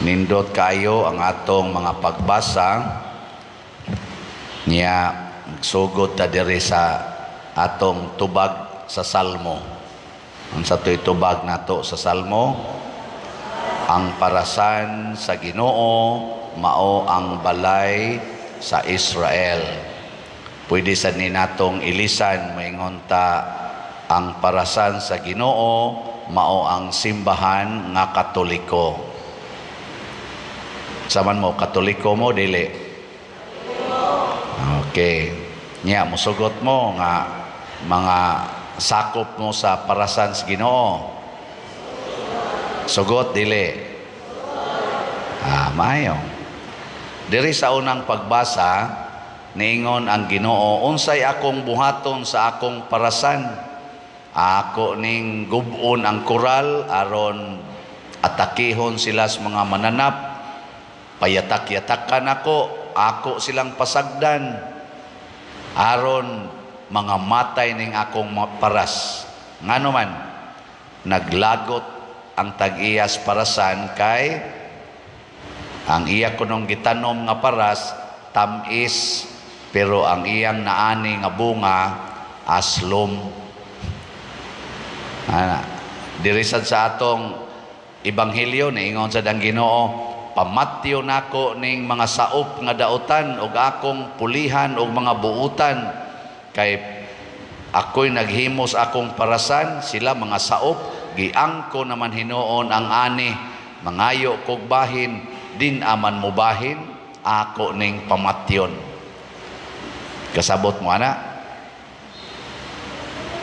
Nindot kayo ang atong mga pagbasa niya. Sugod ta diri sa atong tubag sa Salmo. Ang sa to'y tubag nato sa Salmo? Ang parasan sa Ginoo mao ang balay sa Israel. Pwede sa ni natong ilisan, maingon ta, ang parasan sa Ginoo mao ang simbahan nga Katoliko. Saman mo, Katoliko mo, dili? Okay. Nya musugot mo nga mga sakop mo sa parasan sa Ginoo. Sugot, dili? Ah, maayo. Diri sa unang pagbasa, niingon ang Ginoo, "Unsay akong buhaton sa akong parasan? Ako ning gub-on ang koral aron atakihon sila sa mga mananap. Payatak-yatakan ako, ako silang pasagdan aron mga matay ning akong paras." Ngano man naglagot ang tag-iyas parasan? Kay ang iya kunong gitanom nga paras tamis, pero ang iyang naani nga bunga aslom. Ana, diri sad sa atong ebanghelyo, niingon sad ang Ginoo, "Pamatyo nako ning mga saop nga dautan ug akong pulihan og mga buutan, kay ako'y naghimos akong parasan, sila mga saop, giangko naman hinuon ang ani. Mangayo kog bahin, din aman mobahin, ako ning pamatyon." Kasabot mo ana?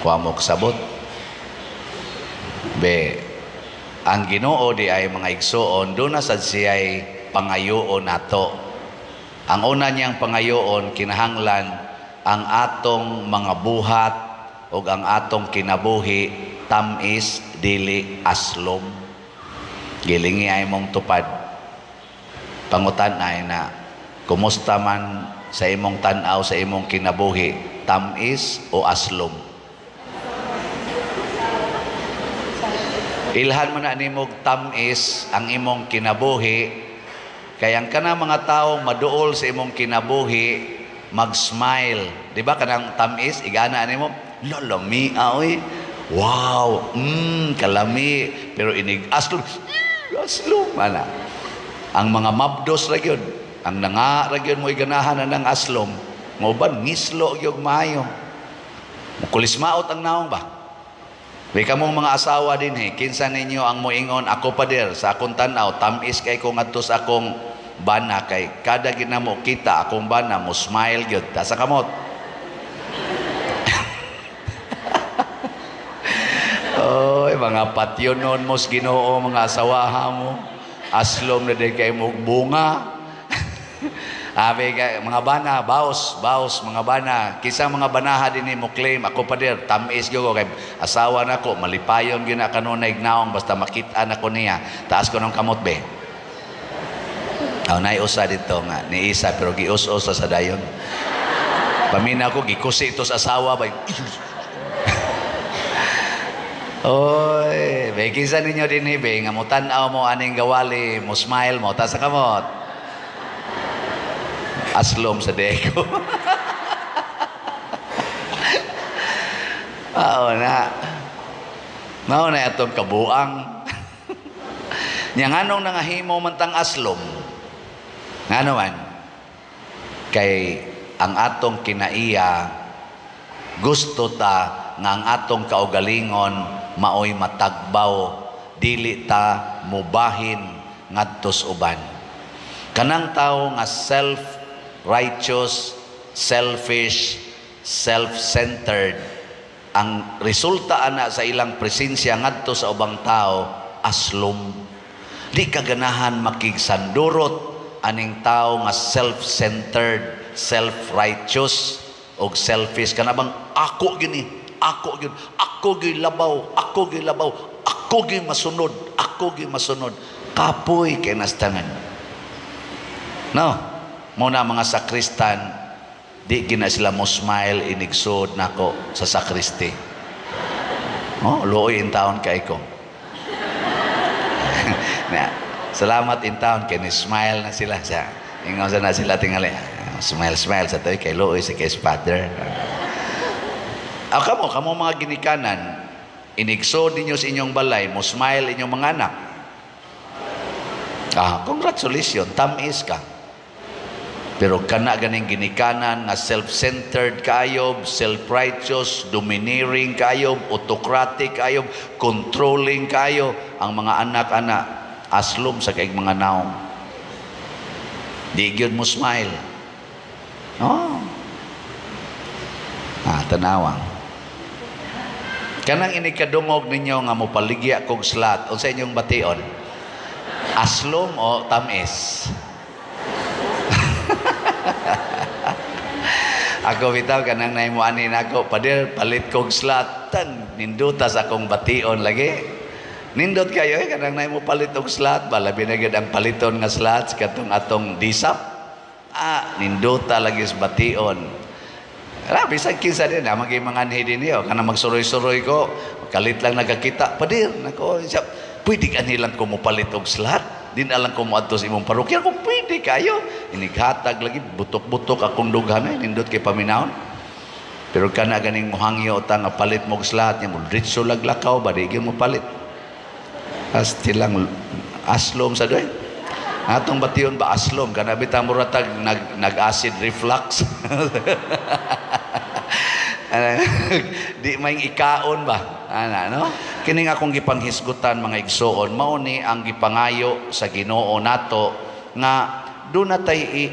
Kuha mo kasabot? Be, ang Ginoo di ay, mga igsuon, doon na sad siya'y pangayoon nato. Ang una niyang pangayoon, kinahanglan ang atong mga buhat o ang atong kinabuhi tamis, dili aslom. Gilingi ay mong tupad. Pangutan ay na, kumusta man sa imong tan-aw sa imong kinabuhi, tamis o aslom? Ilhan man na nimog tamis ang imong kinabuhi, kay ang kana mga tao maduol sa imong kinabuhi, mag-smile. Di ba kanang tamis, igana nimo, lalami oy. Wow, kalami, pero inig aslom, aslom ana. Ang mga mabdos ra gyud, ang nanga ra gyud mo iganahan na ng aslom, mo ngislo gyud maayo. Mukulismaot ang naong ba? May kamong mga asawa din eh, kinsa ninyo ang moingon, "Ako pader, sa akong tanaw, tamis kay ko ngadto sa akong bana, kay kada ginamo kita akong bana, mo smile gyud"? Ta sa kamot. Oy, mga patyonon mo sa Ginoo, mga asawaha mo. Aslom na din kay mo bunga. Abi kay mga bana, baos, baos mga bana. Kinsa mga banaha din mo claim, "Ako pader, tamis gyud ko kay asawa nako, malipayon gyud na kanunay naong basta makita nako niya"? Taas ko ng kamot be. Aw, nay usa dito nga ni isa, pero gius-us sa dayon. Pamina ko gikusi ito sa asawa ba. Oy, be, kinsa ninyo din be nga mo tan-aw mo aning gawali, mo smile mo, taas sa kamot? Aslom sa deko. Oo na. Mao na atong kabuang. Nya nganong nangahimo man tang aslom? Ngano man? Kay ang atong kinaiya, gusto ta nga ang atong kaugalingon maoy matagbaw, dili ta mubahin ngadtos uban. Kanang tawo nga self-righteous, selfish, self-centered, ang resulta ana sa ilang presensya ngadto sa ubang tao, aslom. Di ka ganahan makigsandurot aning tao nga self-centered, self-righteous og selfish. Kana bang ako gini, ako gyud, ako gyud labaw, ako gyud labaw, ako gyud masunod, ako gyud masunod. Kapoy kay nastangan. No, muna mga sakristan, di gina sila mo smile inigsud nako sa sakristi. Oh, luoy in taon kay ko. Na, Salamat in town kay ni smile na sila sa ingon sa na sila tingali. Smile smile sa toy kay luoy sa kay father. Ah, kamo kamo mga ginikanan, inigso ninyo sa inyong balay, mo smile inyong mga anak. Ah, congratulations, tamis ka. Pero kana ganing ginikanan nga self-centered kayo, self-righteous, domineering kayo, autocratic kayo, controlling kayo, ang mga anak-anak aslom sa kay mga naong. Di gyud mo smile. Oh. Ah, tanawang. Kanang inikadungog ninyo nga mopaligya kog slot, unsa inyong bation? Aslom o tamis? Ako bitaw kanang nahimo ani nako, pader palit kog slot, tan ninduta sa akong bation lagi. Nindot kayo eh, kanang nahimo palit og slot, ba labi na gyud ang paliton nga slots katong atong disap. Ah, nindota lagi sa bation. Ra bisan kinsa din na maging mga anhi din niyo kanang magsuroy-suroy ko, kalit lang nagakita, pader nako siya, pwede kanhi lang ko mopalit og slot. Din alang ko moadto sa imong parokya kung pwede kayo. Inighatag lagi butok-butok akong dughan eh, nindot kay paminawon. Pero kana ganing mohangyo ta nga palit mo og slot nya mo diretso laglakaw ba di gyud mo palit. Asti lang aslom sa doy. Atong bation ba aslom kana bitaw muratag nag acid reflux. Di may ikaon ba? Ana, no? Kining akong gipanghisgutan mga igsoon, mao ni ang gipangayo sa Ginoo nato nga do na tay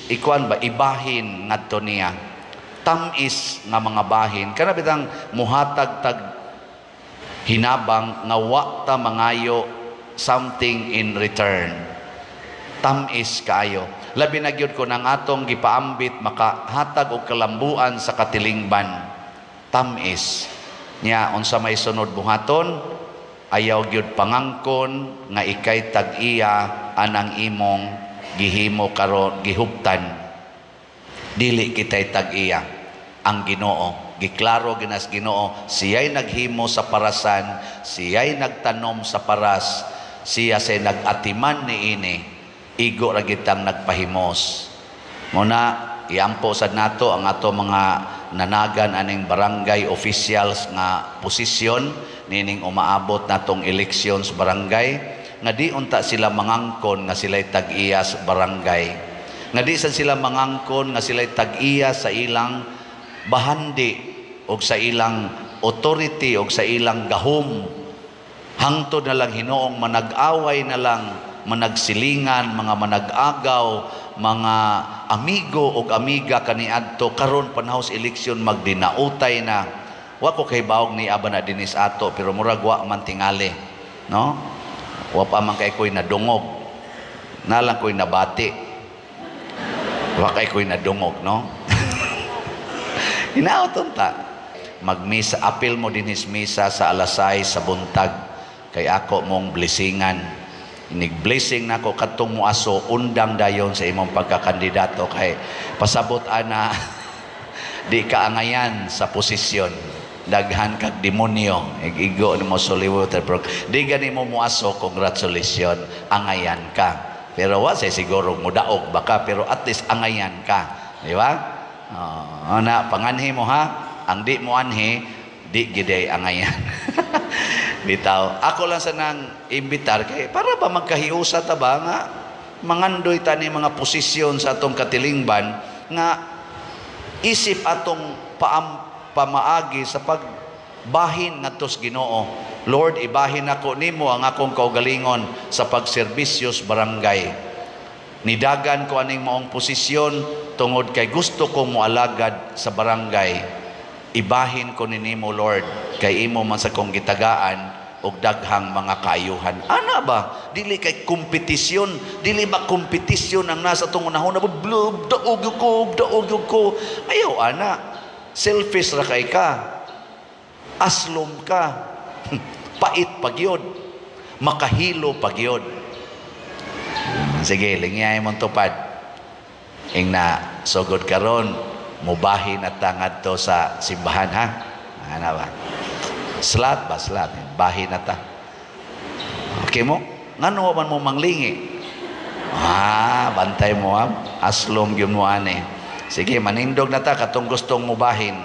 ikuan ba ibahin ngadto niya. Tam-is nga mga bahin kana bitang muhatag tag hinabang nga wa ta mangayo something in return. Tam-is kaayo. Labi na gyud ko nang atong gipaambit makahatag og kalambuan sa katilingban. Tam-is. Nya unsa may sunod buhaton, ayaw gyud pangangkon nga ikay tag-iya anang imong gihimo karon gihuptan. Dili kitay tag-iya ang Ginoo. Giklaro ginas Ginoo, siya'y naghimo sa parasan, siya'y nagtanom sa paras, siya say nag-atiman niini. Igo ra gitang nagpahimos. Muna iampo sad nato ang ato mga nanagan aning barangay officials nga posisyon nining umaabot natong elections barangay nga di unta sila mangangkon nga sila'y tag-iya sa barangay. Nga di sad sila mangangkon nga sila'y tag-iya sa ilang bahandi og sa ilang authority og sa ilang gahom. Hangtod na lang hinoong manag-away na lang, managsilingan, mga manag-agaw, mga amigo og amiga kaniadto karon panahon sa eleksyon magdinautay na. Wa ko kay bawog ni aba na dinis ato pero murag wa man tingali, no? Wa pa man kay koy nadungog. Nalang koy nabati. Wa kay koy nadungog, no? Hinaot unta. Magmisa, apil mo dinhis misa sa alas 6 sa buntag kay ako mong blessingan. Inig-blessing nako kadtong muaso undang dayon sa imong pagkakandidato kay pasabot ana di ka angayan sa posisyon. Daghan kag demonyo, igo nimo suliwot pero di gani mo muaso, congratulations, angayan ka. Pero wa say siguro mudaog baka pero at least angayan ka, di ba? Oh, na panganhi mo ha, ang di mo anhi di giday angayan. Bitaw, ako lang sa nang imbitar kay para ba magkahiusa ta ba nga mangandoy ta ni mga posisyon sa atong katilingban nga isip atong pamaagi sa pagbahin ngadto sa Ginoo. Lord, ibahin ako nimo ang akong kaugalingon sa pagserbisyo sa barangay. Nidagan ko aning maong posisyon tungod kay gusto ko moalagad sa barangay. Ibahin ko ni nimo, Lord, kay imo man sa kong gitagaan og daghang mga kaayuhan. Ana ba? Dili kay kompetisyon, dili ba kompetisyon ang nasa atong unahon na blub daog ko, daog ko. Ayaw ana. Selfish ra kay ka. Aslom ka. Pait pagyod. Makahilo pagyod. Sige, lingyay mong tupad. Ing na sugod karon, mubahin at tangad to sa simbahan, ha? Ano ba? Slat ba? Slat. Bahin na ta. Okay mo? Ngano man mo manglingi? Ah, bantay mo ha. Aslom gyud mo ani. Sige, manindog na ta katong gustong mubahin.